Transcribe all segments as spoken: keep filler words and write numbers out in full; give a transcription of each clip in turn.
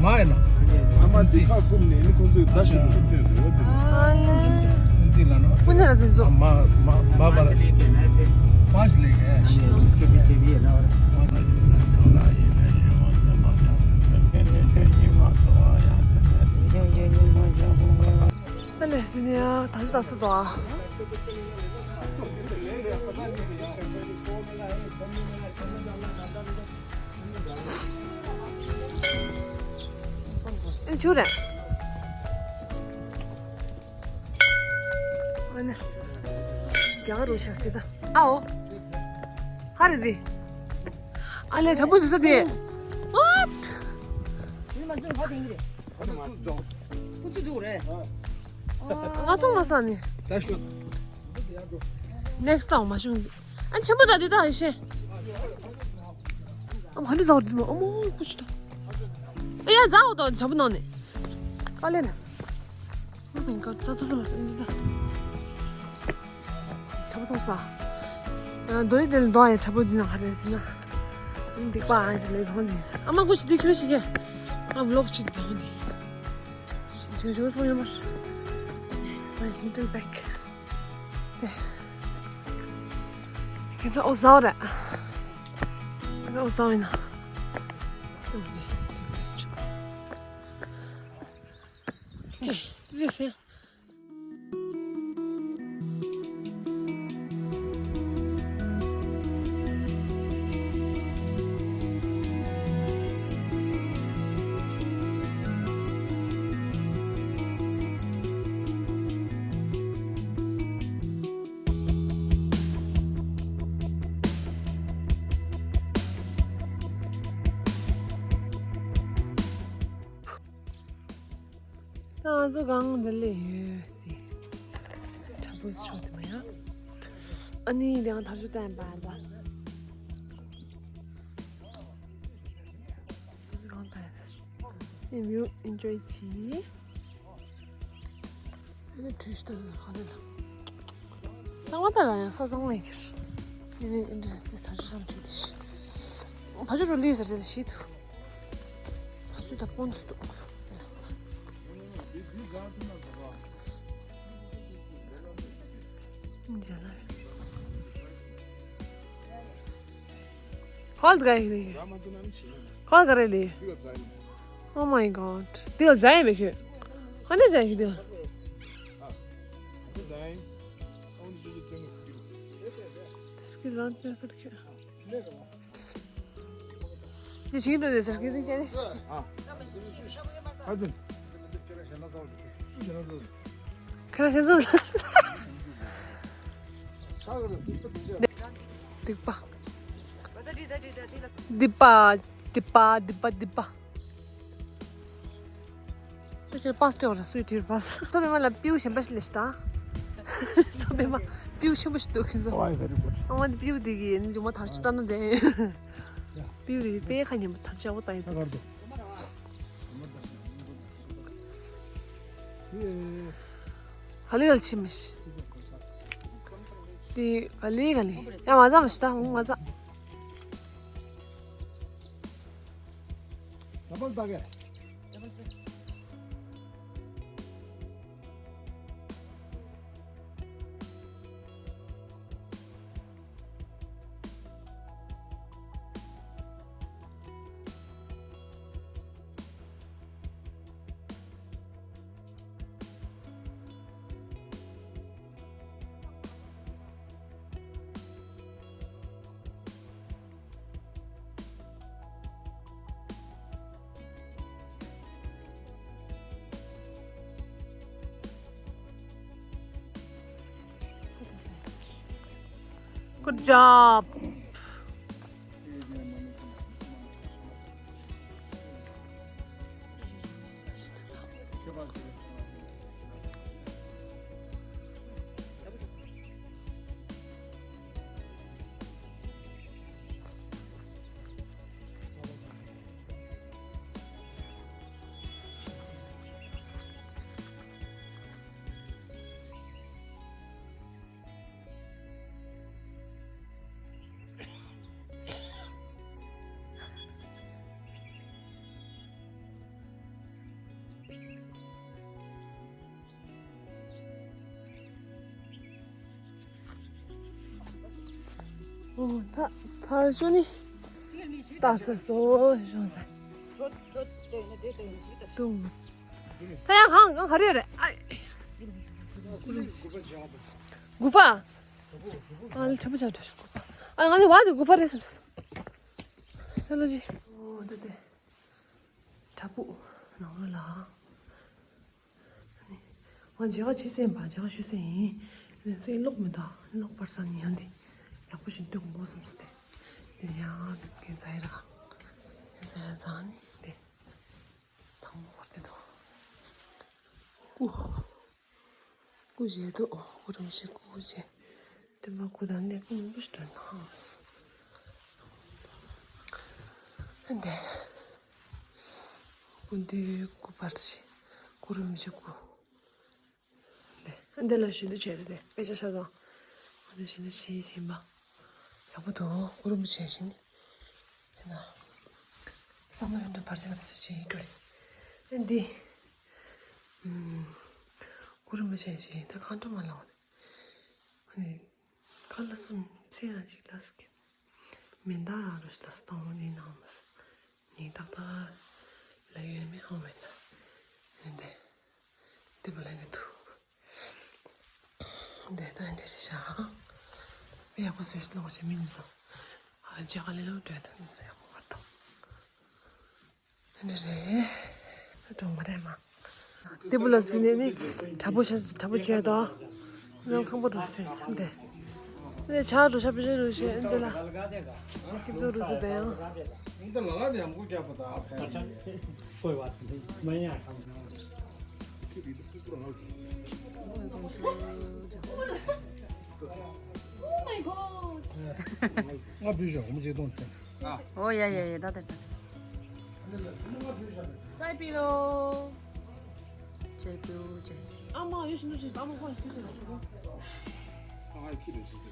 མ་ཡིན་ན། ཨ་མ་འདི་ཁ་ཁུམ་ནས་ནི་ཁོང་ཚོས་ད་ཞིག་ཤུགས་ཐོན་འདུག་འདི་ལ་ནོ། ཀུན་ནས་ལ་དེ་ཚོ། མ་མ་མ་པར། पाँच लेके है ना ऐसे। पाँच लेके है। उसके पीछे भी है ना और। ཨ་ལས་དེ་ནས་ཡང་ད་ཅི་ད་སུ་དོ་ཨ། ཨེ་ཆུ་རེད། ཨ་ནི། རྒྱ་གར་རུ་ཤག་ཅི་ད། ཨའོ། ཧ་རེ་དེ། ཨ་ལས་དྲ་འབུ་ཟི་ས་དེ། What? ང་ཚོ་མ་ས་ནི། Next time མ་བྱུང་། ཨ་ཆེན་པོ་ད་དེ་ད་ཧ་ཤེ། ཨ་མ་ཧ་ནི་ཟའོ་དེ་མ་ཨ་མོ་ཀུ་ཆུ་ད། ཨ་ཡ་ཟའོ་ད་དྲ་འབུ་ནང་ནས། ཨ་ལས་ན། Oh my god ཙ་ཏུ་ས་མ་ཏུ་འདི་ད། དྲ་འབུ་ཐོང་ས། ཨ་རྡོ་ཡི་དེ་ལ་རྡོ་ཡི་དྲ་འབུ་འདི་ན་ཧ་རེ་ཟི་ན། འདི་པ་ཨ་ཇི་ལེ་ཐོང་འདི་ཟེར། ཨ་མ་ཀུ་ཆུ་འདི་ཁྱོད་ཤི་གེ། ཨ་vlog ཆུ་འདི་ཐོང་འདི། ཞིག་ཞིག་སོང་ཡོད་མ། My little bag. ཁྱེད་ཚོ་ཨོ་ཟའོ་ར། ཁྱེད་ཚོ་ཨོ་ཟའོ་ཡིན་ན། Okay, this is ད་ང་ཚོ་གང་འདི་ལས་ཡོད་དེ། དྲ་འབུ་ཆོག་དེ་མ་ཡ། ཨ་ནི་དེ་ང་ཐག་ཆོད་བསྟན་པ་ད། ང་ཚོ་གང་ད་ཡ་ཟེར། ཨེ་view enjoy བྱེད། ཨ་ནི་བྲུས་ཤིག་ད་ནི་ག་ལེ་ལ། གཙང་མ་ད་ལ་ཡང་ས་གཙང་མ་ཡིན་གྱི་རེད། ཨ་ནི་འདི་འདི་ཐག་ཆོད་བསམ་བྱེད་དེ་ཤི། ཕ་ཆུ་རུ་ལི་ཟེར་དེ་ཤི་ཐུ། ཕ་ཆུ་ད་སྤོན་ཙི་འདུག་ཁོལ་ག་ཡིན། ཁོལ་ག་རེ་ལི། Oh my god. དེ་ལ་ཟ་ཡི་མེད་ཁྱོད། ཁ་ནས་ཟ་ཡི་དེ་ལ། སི་ཀི་རང་ཅན་ཟེར་ཁྱོད། དེ་ཞིག་འགྲོ་ཟེར་ཁྱོད་ཟིག་ཅན། ཁ་ཟིན། ཁ་ཟིན། སྡིག་པ། སྡིག་པ། སྡིག་པ། སྡིག་པ། སྡིག་པ། ད་ཁྱེད་པཱས་སྟེ་བར་སུའི་ཊི་པཱས། ཚོ་རེ་མ་ལ་པིའུ་གཞན་པ་ཞིག་ལས་ཤི་ད། ཚོ་པད་མ་པིའུ་ཆེན་པོ་ཞིག་འདུག་ཁྱེད་ཚོ། Why very good. ཨ་མ་དེ་པིའུ་དེ་གི་ནི་ཇོ་མོ་ཐར་ཆུ་ལྟ་ན་དེ། Yeah. པིའུ་དེ་དཔེ་ཁ་ཉན་པོ་ཐར་ཆུ་ཨ་བོ་ལྟ་ཡིན་ཚོ། ག་ལེ་ག་ལེ་ཕྱིན་མི་ཤེས། དེ་ག་ལེ་ག་ལེ། ཡ་མ་ཟ་མི་ཤེས་ད་འོང་མ་ཟ། Double ད་གས། Good job. ཨོ། ད་ཕར་ཅོ་ནི་ལྟ་ས་སོ་ཤོང་ས། ཏུང་། ད་ཡང་གང་གང་ག་རེ་རེད། ཨ། གུ་ཧྥ། ཨ་ལ་ཁྲ་པོ་ཆགས་འགྲོ་གུ་ཧྥ། ཨ་ང་ནི་བ་དེ་གུ་ཧྥ་རེད་བསམས། ས་ལོ་ཇི། ཨོ་ད་དེ། བྲག་ཕུག་ནང་ལོགས་ལ། ང་མཇལ་ཁ་བྱེད་སེམས་པ་མཇལ་ཁ་ཞུ་སེམས་ཡིན། ནས་སེམས་ཀློག་མི་འདུག་ཀློག་པར་ས་ནི་ཡང་འདི་ཡག་པོ་ཞིག་འདུག་མོ་བསམ་སྟེ། དེ་ཡང་གི་ཛའི་ར། ཛའི་ར་ཛ་ནི་དེ། དང་པོ་བར་དེ་འདུག་ཨུ། སྐུ་བཞེས་འདུག་སྐུ་རིན་པོ་ཆེ་སྐུ་བཞེས། སྟོན་པ་སྐུ་དང་གནས་སྐུ་མི་འདུག་ན། འདི། སྐུ་མདུན་སྐུ་པར་ཆེ། སྐུ་རིན་པོ་ཆེ་སྐུ། འདི། འདི་ལ་ཞུ་འདི་བྱས་ཏེ་དཔེ་ཆ་ཤར་དང་། འདི་ཞུ་འདི་ཞུ་བཞིན་པ། ཡག་པོ་འདུག་སྐུ་རིན་པོ་ཆེ་བཞིན། ཡིན་ན། བསམ་བློ་ཡོད་འདྲ་བར་ཆད་ལ་མ་བཟོད་ཅིག་ཡིན་རྒྱུ་རེད། ཨེ་འདི། ཨུམ། སྐུ་རིན་པོ་ཆེ་ཞིག་ད་ཁང་ཁྲོམ་མ་ལ་འོ་ནི། ཁ་ལ་སུམ་ཚེ་རང་ཞིག་ལ་སྐྱེ། མེ་མདའ་རང་རུ་ཞིག་ལ་སྟོང་ནི་ནང་མ་སུ། ཉིན་ཏག་ཏག་ལ་ཡོད་མེད་ཧང་མེད་ན། ཨེ་འདི། འདི་བ་ལ་འདི་ཐུག་འདི་ལྟ་འདི་རེད་ཤག་ཡག་པོ་བཟོས་ཤིག་ནོག་ཞེས་མིན་འགྲོ། ཨ་ཅེ་ག་ལེ་ལོ་འདྲ་དང་ཡག་པོ་མ་གཏོགས། འདི་རེད། གྲོང་མ་རེད་མ། འདི་བུ་ལ་ཟིན་ནས་ནི་དྲ་འབུ་ཤ་དྲ་འབུ་བྱས་དོ། ནང་ཁང་པ་འགྲོ་སོང་འདི། འདི་ཆ་འགྲོ་ཤ་པི་ཤ་རུ་ཤེས་འདི་ལ། ཁྱི་ཕྱུགས་རུ་དུ་དེ་ཡང་། འདི་ལ་ལ་དེ་ཡང་མགོ་རྒྱབ་པ་དང་ཕན། ཀོས་བ་དེ་མ་ཡང་ཁམས། ང་བུ་ཞོག་མ་བྱེད་གཏོང་ཐེངས། ཨོ་ཡ་ཡ་ཡ་ད་ད་ད། ཙའི་པི་ལོ། ཙའི་པི་ལོ་ཙའི། ཨ་མ་ཡོད་ཤིན་ཏུ་ཤིན་ཨ་མ་ཁོང་ཤིན་ཏུ་ཤིན། ཨ་ཁྱི་རེ་སི་སི།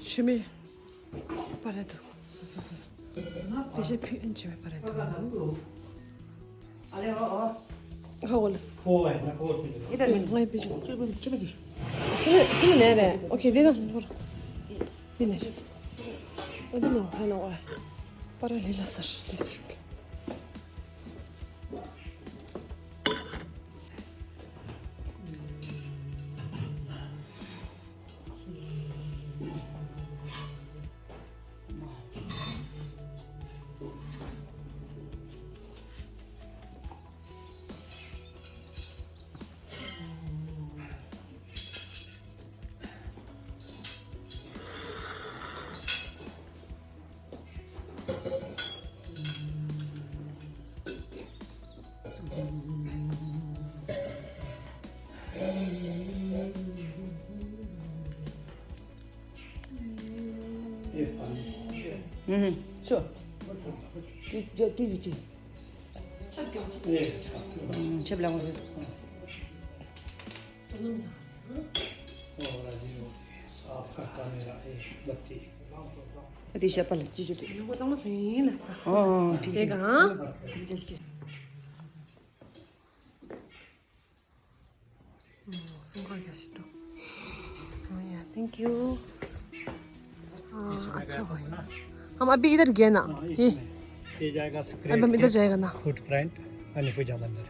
ཆུ་མེ་པ་རེད་དོ། ཕེ་ཤ་ཕུ་ཨན་ཆུ་མེ་པ་རེད་དོ། ཁ་བོ་ལས། ང་ཡི་ཕེ་ཤ། ཆུ་མེ་ཆུ་མེ་ནས་རེད། ཨོ་ཁེ་དེ་ན་ཧོར། དེ་ནས་ཤི། ཨོ་དེ་ནས་ཧོར་ནས་ཨོ། པ་ར་ལི་ལ་སར་དེ་ཞིག་ཨུ་ཧུམ། ཤོ། དུས་དུས་དུས་དུས། ཆབ་ལ་བ། ཨ་དེ་ཞབས་པ་ལ་ཅི་ཅི་དེ། ཡོང་གོ་གཙང་མ་བཟོ་ཡིན་ལ་ས། ཨོ་ཨོ་ཁྲིག་དེ་ཁྲིག་གང་། སུང་ཁ་རྒྱ་ཞིག་འགྲོ། Oh yeah, thank you. हाँ, अच्छा भाई। हम अभी इधर गए ना। हाँ, ये इसमें। ये जाएगा अब हम इधर जाएगा ना। फुटप्रिंट, अनिपुजा मंदिर।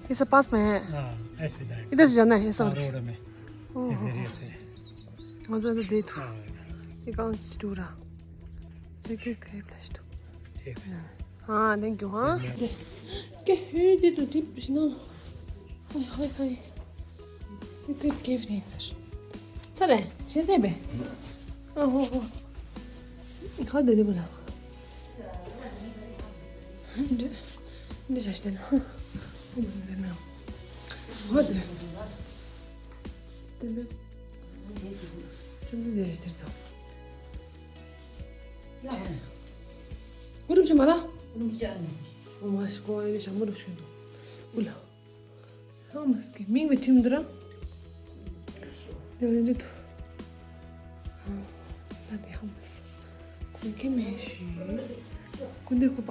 ये सब पास में है। हाँ, ऐसे जाएगा। इधर से जाना है, ऐसा हाँ, रोड में। ओहो। ये मेरे से। मजा तो दे तू। हाँ। ये कौन टूरा? ठीक है, ठीक है। हाँ, thank you, हाँ। के हे दे तो टिप बिना। हाय, हाय, हाय। Secret cave dancer. चले, छे से बे। ओहो हो। खा दे दे बोला। दे, दे जैसे देना। दे, दे, दे। खा दे। दे, दे। चल, दे जैसे दे तो। ཀུ་རུམ་ཆུ་མ་ར། ཀུ་རུམ་ཆུ་ཨ་ནི། ཨོ་མ་ཤི་ཀོ་ཨེ་ནི་ཤ་མོ་རུ་ཤུ་དོ། ཨུ་ལ། ཧ་མ་སི་ཀི་མིང་མི་ཁྲིམ་དུ་ར། དེ་བ་ནི་དུ། ད་དེ་ཧ་མ་སི། ཁོང་ཁེ་མེ་ཤི། ཀུན་དེ་ཀུ་པ།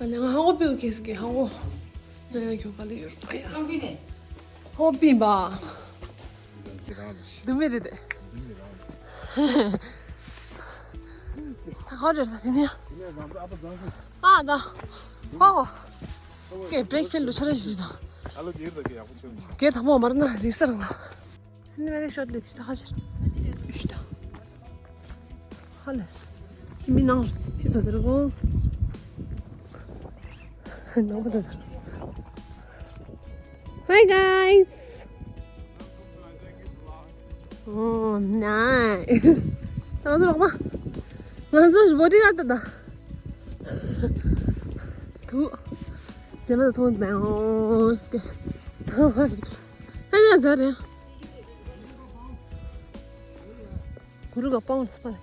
ཨ་ལ་ང་ཧ་གོ་པི་ཀུ་ཁེ་སི་ཀི་ཧ་གོ། ང་ཡ་གྱོ་ག་ལ་ཡོད་ར་ཡ། ཧ་གོ་པི་པ། དུ་མི་རེད་དེ། ད་ཧོ་རེད་ད་དེ་ནས། ཨ་ད། ཧོ་ཧོ། ཀེ་བྲེག་ཕིལ་ལུ་ཆ་ར་ཞུ་ད། ཀེ་ད་མོ་མར་ན་རི་སར་ང་། སིན་མེ་རེ་ཤོར་ལེ་ཤི་ད་ཧ་ཅིར། ཨུ་ཤི་ད། ཧ་ལེ། མི་ནང་ཅི་ཚོ་དེར་གོ། ནང་པ་དང་། Hi guys. Oh, nice. ང་ཚོ་རོགས་པ། ང་ཚོ་བོ་ཊིང་ཨ་ད་ད། དུ། ཇེ་མ་ད་ཐོང་ད་ཨོ་སྐེ། ཧ་ན་ཛ་རེ། གུ་རུ་ག་པང་སྤ།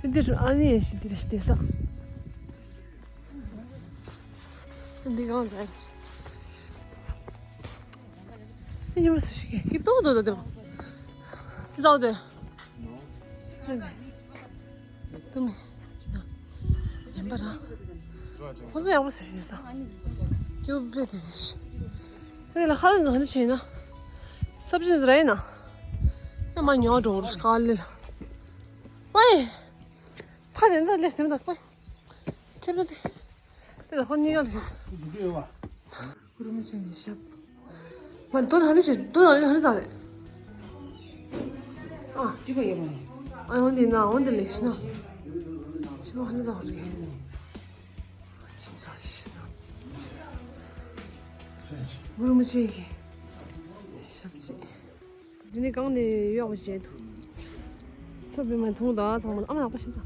འདི་རུ་ཨ་ནི་ཡེ་ཤི་འདི་རེ་ཤི་དེ་ས། འདི་གང་ཟེར། ཉི་མ་སུ་ཞིག་གིས་ཏོག་ཏོག་ཏོག་ཏོག་ཏོག་ཏོག་ཏོག་ཏུ་མི་ཡན་པ་ར། ཁོང་ཚོ་ཡག་པོ་ཟེར་ཞིག་ས། ཀྱུ་བེ་དེ་དེ་ཤི། ཁོང་ལ་ཁ་ལ་ནང་ནས་བྱས་ན། སབ་ཅིན་ར་ཡིན་ན། ཡང་མ་ཉོ་འགྲོ་རུ་ཀ་ལི་ལ། ཝེ། ཕ་དེ་འདྲ་ལས་སེམས་དག་པ། ཁྱེད་པོ་དེ། དེ་ལ་ཧོ་ནི་ག་ལས། ཀུ་རུ་མི་ཆེན་གྱི་ཞབས། མར་རྡོ་ཧ་ལི་ཞེ་རྡོ་ཧ་ལི་ཧ་ལི་ཟ་རེད། ཨ། ཅི་པ་ཡོད་མ་ནི། ཨ་འོན་ཏེ་ན་འོན་ཏེ་ལེགས་ཤི་ན། ཅི་པ་ཧ་ལི་ཟ་རེད། ཅི་ཟ་ཞེ་ན། ཀུ་རུ་མི་ཆེན་གྱི་ཞབས་ཅི། འདི་ནི་གང་ནས་གཡོག་བྱས་འདུག་ཚོ་པའི་མ་མཐོང་ད་ཚང་མ་ཨ་མ་ལག་པ་ཤི་ད།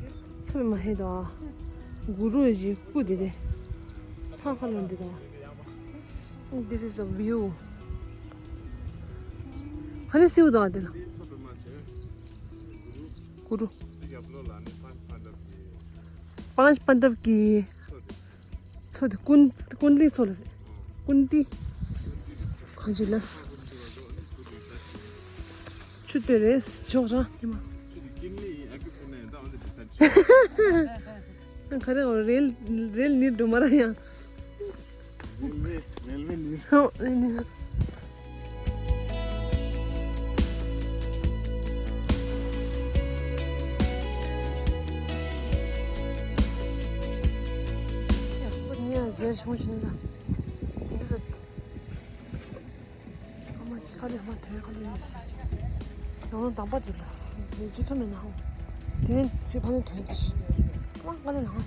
ཚོ་པའི་མ་ཧེ་ད། གུ་རུ་ཡི་སྐུ་འདི་དེ། ཚང་ཁ་ལོ་འདི་ད། This is a view. ཧ་ནི་སིའུ་ད་འདི་ལ། གུ་རུ། པཱཉ་པཱན་དབ་ཀྱི། ཚོ་དེ་ཀུན་ཀུན་ལི་ཚོ་ལ་ཟེར། ཀུན་ཏི། གང་ཅི་ལ་ཟེར། ཆུ་དེ་རེད་ཞོག་ར་ཉི་མ། ག་རེ་རེལ་རེལ་ནི་འགྲོ་མ་ར་ཡང་། རེལ་ཝེ་རེལ་ཝེ་ནི། ཧོ་ནི། ཨ་མ་ཁ་ལས་མ་དོན་ཁ་ལས་ཡོད་ཟེར་གྱི། ཡང་ན་དམ་པ་དེ་ལ་ཟེར་ཇུ་ཐུ་མེད་ན་ཧོ། དོན་ཇུ་ཕ་ནི་དོན་དེ་ཤི། ཨ་མ་ཁ་ལས་ན་ཧོ།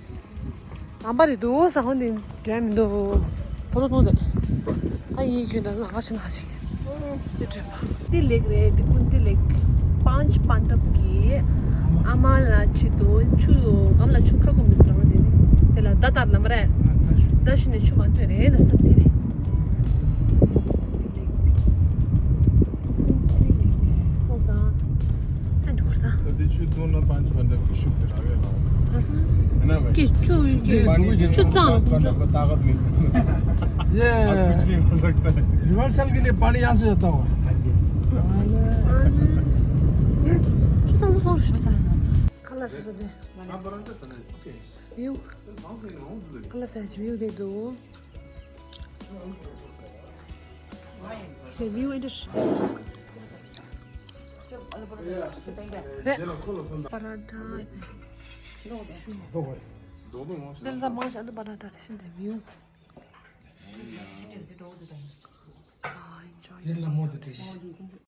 དམ་པ་རེད་འདུག་ས་ཧོ་འདི་འདྲ་མི་འདུག་ཐོ་ལོ་ཐོང་དེ། ད་ཡིན་རྒྱུ་འདྲ་ལ་ཁ་ཕྱི་ན་ཧ་ཞིག་དེ་དྲན་པ། ཏི་ལེག་རེད། དེ་ཀུན་ཏི་ལེག་པཱཉ་པཱན་དབ་ཀྱི་ཨ་མ་ལ་ཆེད་དུ་ཆུ་སྒམ་ལ་ཆུ་ཁ་ཁོ་མི་ཟ་རང་དེ་ནི་དེ་ལ་ད་ལྟར་ལམ་རེད། ད་ཤི་ནས་ཆུ་མ་འཐོན་རེད་ལ་ས་དེ་རེད། ཏི་ལེག་ཏི་ལེག་ཧོ་ས་ཨན་ཏུ་ཁུར་ད། छू दो ना पाँच घंटे की शुक्र आ गया ना। है ना भाई? कि छू, ये पानी छू चांग करने को ताकत नहीं। ये आप कुछ भी हो सकता है। रिहर्सल के लिए पानी यहाँ से जाता हुआ। हाँ जी। छू चांग हो रहा है। कलर से दे। हाँ, बराबर से नहीं। ओके। यू। कलर से यू दे दो। ये व्यू इंडस्ट्री। पराठा। दिल सा मांस आलू पराठा रेसिन दे व्यू। हाँ, एंजॉय।